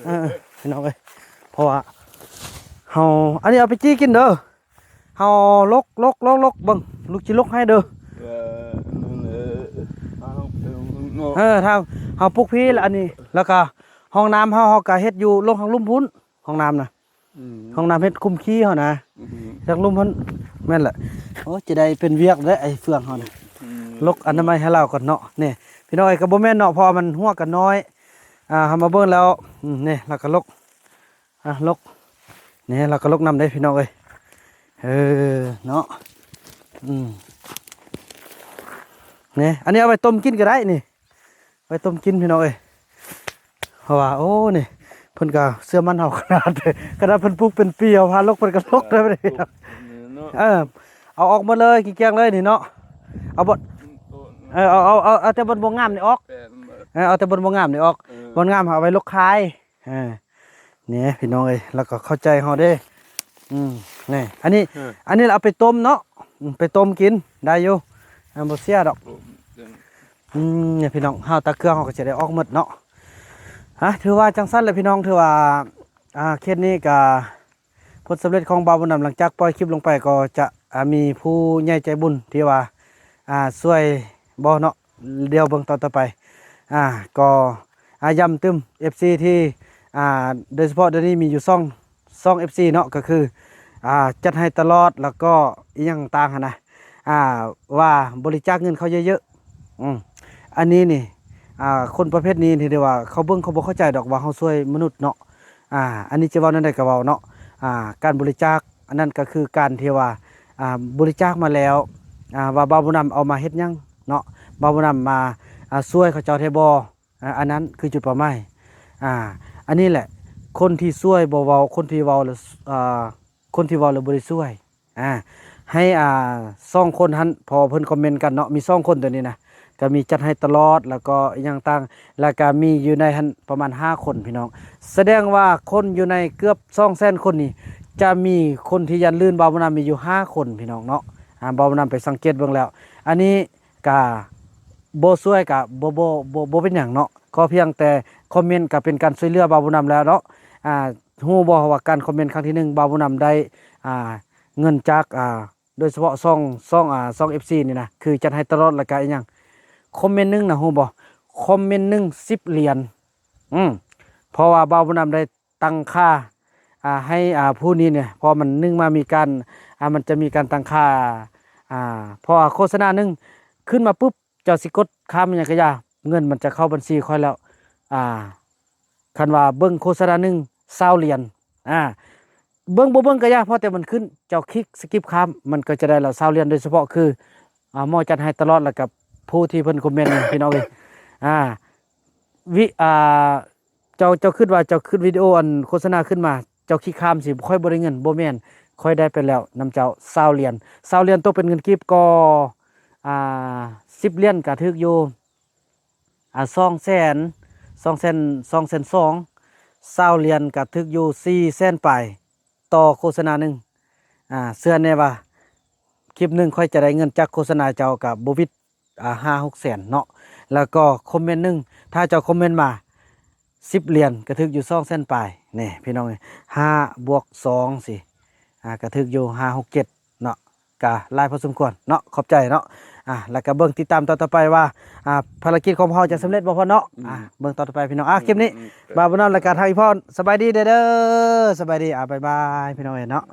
ເອີ ເອີ ພີ່ນ້ອງເອີຍ ເພາະວ່າເຮົາ ອັນນີ້ເອົາໄປຈີ່ກິນເດີ ເຮົາລົກ ລົກ ລົກ ລົກເບິ່ງ ລູກຊິລົກໃຫ້ເດີ ເອີ ນັ້ນແຫຼະ ເອີ ທາງເຮົາປຸກພີ້ລະອັນນີ້ ແລ້ວກະຫ້ອງນ້ຳເຮົາ ເຮົາກະເຮັດຢູ່ລົງທາງລຸ່ມພຸ້ນ ຫ້ອງນ້ຳນະ ອືມ ຫ້ອງນ້ຳເຮັດຄຸມຂີ້ເຮົານະ ອືມ ທາງລຸ່ມພຸ້ນ ແມ່ນແຫຼະ ໂອ້ ຈະໄດ້ເປັນວຽກເດ້ໄອ້ເຟືອງເຮົານະ ອືມ ລົກອະນາໄມໃຫ້ລາວກ່ອນເນາະ ນີ້ ພີ່ນ້ອງເອີຍ ກໍບໍ່ແມ່ນເນາະ ເພາະວ່າມັນຮົ້ວກັນນ້ອຍ ອ່າ ເຮົາມາເບິ່ງແລ້ວ ອືມ ນີ້ ລາວກໍລົກ ອ່ະ ລົກ ນີ້ ລາວກໍລົກນຳເດ້ພີ່ນ້ອງເອີຍ ເອີ ເນາະ ອືມ ນີ້ ອັນນີ້ເອົາໄປຕົ້ມກິນກໍໄດ້ນີ້ ໄປຕົ້ມກິນພີ່ນ້ອງເອີຍ ເພາະວ່າ ໂອ້ ນີ້ ເພິ່ນກໍເຊື່ອໝັ້ນເຮົາຂະໜາດ ຂະໜາດເພິ່ນປູກເປັນປີ ເຮົາພາລົກເພິ່ນກໍລົກໄດ້ ເອີ ເນາະ ເອີ ເອົາອອກໝົດເລີຍ ກ້ຽງໆເລີຍນີ້ເນາະ ເອົາບໍ່ ເອີ ເອົາ ເອົາ ເອົາ ເອົາແຕ່ບ່ອນບໍ່ງາມນີ້ອອກ ແປນເບິດ ເອີ ເອົາແຕ່ບ່ອນບໍ່ງາມນີ້ອອກ ເອີ ບ່ອນງາມເຮົາເອົາໄວ້ລົກຂາຍ ເອີ ນີ້ພີ່ນ້ອງເອີຍ ແລ້ວກໍເຂົ້າໃຈເຮົາເດ້ ອືມ ນີ້ ອັນນີ້ ເອີ ອັນນີ້ລະເອົາໄປຕົ້ມເນາະ ອືມ ໄປຕົ້ມກິນໄດ້ຢູ່ ມັນບໍ່ເສຍດອກ ອືມ ນີ້ພີ່ນ້ອງ ເຮົາຕາເຄື່ອງເຮົາກໍຈະໄດ້ອອກໝົດເນາະ ຮະ ຖືວ່າຈັ່ງຊັ້ນແຫຼະພີ່ນ້ອງ ຖືວ່າ ອ່າ ເຂດນີ້ກໍ ຜົນສຳເລັດຂອງບ່າວບຸນນຳ ຫຼັງຈາກປ່ອຍຄລິບລົງໄປກໍຈະ ອ່າ ມີຜູ້ໃຫຍ່ໃຈບຸນທີ່ວ່າ ອ່າ ຊ່ວຍບໍ່ເນາະ ດຽວເບິ່ງຕອນຕໍ່ໄປ ອ່າ ກໍ ອ່າ ຢ້ຳຕື່ມ ເອັຟຊີ ທີ່ ອ່າ ໂດຍສະເພາະດຽວນີ້ມີຢູ່ສອງ ສອງ ເອັຟຊີ ເນາະ ກໍຄື ອ່າ ຈັດໃຫ້ຕະຫຼອດ ແລ້ວກໍອີ່ຫຍັງຕ່າງຫັ້ນນະ ອ່າ ວ່າບໍລິຈາກເງິນເຂົາເຍີະໆ ອືມ ອັນນີ້ນີ້ ອ່າ ຄົນປະເພດນີ້ທີ່ເອີ້ນວ່າເຂົາເບິ່ງເຂົາບໍ່ເຂົ້າໃຈດອກວ່າເຮົາຊ່ວຍມະນຸດເນາະ ອ່າ ອັນນີ້ຈະເວົ້າແນວໃດກໍເວົ້າເນາະ ອ່າ ການບໍລິຈາກ ອັນນັ້ນກໍຄືການທີ່ວ່າ ອ່າ ບໍລິຈາກມາແລ້ວ ອ່າ ວ່າບ່າວບຸນນຳເອົາມາເຮັດຫຍັງເນາະ ບ່າວບຸນນຳມາ ອ່າ ຊ່ວຍເຂົາເຈົ້າແທ້ບໍ່ ອ່າ ອັນນັ້ນຄືຈຸດເປົ້າໝາຍ ອ່າ ອັນນີ້ແຫຼະ ຄົນທີ່ຊ່ວຍບໍ່ເວົ້າ ຄົນທີ່ເວົ້າແລ້ວ ອ່າ ຄົນທີ່ເວົ້າແລ້ວບໍ່ໄດ້ຊ່ວຍ ອ່າ ໃຫ້ ອ່າ ສອງຄົນຫັ້ນ ເພາະວ່າເພິ່ນຄອມເມັນກັນເນາະ ມີສອງຄົນຕົວນີ້ນະ ກໍມີຈັດໃຫ້ຕະຫຼອດ ແລ້ວກໍອີ່ຫຍັງຕ່າງ ແລ້ວກໍມີຢູ່ໃນຫັ້ນປະມານຫ້າຄົນພີ່ນ້ອງ ສະແດງວ່າຄົນຢູ່ໃນເກືອບສອງແສນຄົນນີ້ ຈະມີຄົນທີ່ຢ້ານລື່ນບ່າວບຸນນຳມີຢູ່ຫ້າຄົນພີ່ນ້ອງເນາະ ອ່າ ບ່າວບຸນນຳໄປສັງເກດເບິ່ງແລ້ວ ອັນນີ້ກະບໍ່ຊ່ວຍກະບໍ່ ບໍ່ ບໍ່ ບໍ່ເປັນຫຍັງເນາະ ຂໍພຽງແຕ່ຄອມເມັນກະເປັນການຊ່ວຍເຫຼືອບ່າວບຸນນຳແລ້ວເນາະ ອ່າ ຮູ້ບໍ່ວ່າການຄອມເມັນຄັ້ງທີໜຶ່ງ ບ່າວບຸນນຳໄດ້ ອ່າ ເງິນຈາກ ອ່າ ໂດຍສະເພາະຊ່ອງ ຊ່ອງ ອ່າ ຊ່ອງ ເອັຟຊີ ນີ້ນະ ຄືຈັດໃຫ້ຕະຫຼອດ ແລ້ວກະອີ່ຫຍັງ ຄອມເມັນໜຶ່ງນະ ຮູ້ບໍ່ ຄອມເມັນໜຶ່ງ ສິບຫຼຽນ ອືມ ເພາະວ່າບ່າວບຸນນຳໄດ້ຕັ້ງຄ່າ ອ່າ ໃຫ້ ອ່າ ຜູ້ນີ້ນີ້ ເພາະມັນໜຶ່ງມາມີການ ອ່າ ມັນຈະມີການຕັ້ງຄ່າ ອ່າ ເພາະວ່າໂຄສະນາໜຶ່ງຂຶ້ນມາປຶບ ເຈົ້າຊິກົດຂ້າມຫຍັງກະຢ່າ ເງິນມັນຈະເຂົ້າບັນຊີຂ້ອຍແລ້ວ ອ່າ ຄັນວ່າເບິ່ງໂຄສະນາໜຶ່ງ ຊາວຫຼຽນ ອ່າ ເບິ່ງບໍ່ເບິ່ງກະຢ່າ ພໍແຕ່ມັນຂຶ້ນ ເຈົ້າຄລິກສະກິບຂ້າມ ມັນກໍຈະໄດ້ແລ້ວ ຊາວຫຼຽນ ໂດຍສະເພາະຄື ອ່າ ໝໍຈັດໃຫ້ຕະຫຼອດ ແລ້ວກັບຜູ້ທີ່ເພິ່ນຄອມເມັນນີ້ ພີ່ນ້ອງເອີຍ ອ່າ ວິ ອ່າ ເຈົ້າ ເຈົ້າຄິດວ່າເຈົ້າຂຶ້ນວິດີໂອອັນໂຄສະນາຂຶ້ນມາ ເຈົ້າຄລິກຂ້າມຊິ ຂ້ອຍບໍ່ໄດ້ເງິນ ບໍ່ແມ່ນ ຂ້ອຍໄດ້ໄປແລ້ວນຳເຈົ້າ ຊາວຫຼຽນ ຊາວຫຼຽນຕົກເປັນເງິນກີບກໍ ອ່າ ສິບຫຼຽນກະຖືກຢູ່ ອ່າ ສອງແສນ ສອງແສນ ສອງແສນສອງ ຊາວຫຼຽນກະຖືກຢູ່ສີ່ແສນປາຍ ຕໍ່ໂຄສະນາໜຶ່ງ ອ່າ ເຊື່ອແນ່ວ່າຄລິບໜຶ່ງຂ້ອຍຈະໄດ້ເງິນຈາກໂຄສະນາເຈົ້າກະບໍ່ຜິດ ອ່າ ຫ້າຫົກແສນເນາະ ແລ້ວກໍຄອມເມັນໜຶ່ງ ຖ້າເຈົ້າຄອມເມັນມາ ສິບຫຼຽນກະຖືກຢູ່ສອງແສນປາຍ ນີ້ພີ່ນ້ອງ ຫ້າບວກສອງ ຊີ້ ອ່າ ກະຖືກຢູ່ຫ້າ ຫົກ ເຈັດ ເນາະ ກະຫຼາຍພໍສົມຄວນເນາະ ຂອບໃຈເນາະ ອ່າ ແລ້ວກະເບິ່ງຕິດຕາມຕອນຕໍ່ໄປວ່າ ອ່າ ພາລະກິດຂອງພວກເຮົາຈະສຳເລັດບໍ່ພໍ່ເນາະ ອືມ ອ່າ ເບິ່ງຕອນຕໍ່ໄປພີ່ນ້ອງ ອ່າ ອືມ ຄລິບນີ້ ອືມ ບ່າວບຸນນຳ ແລະກະທາງອີ່ພໍ່ ສະບາຍດີເດີ ສະບາຍດີ ອ່າ ບາຍບາຍ ພີ່ນ້ອງເອີຍເນາະ.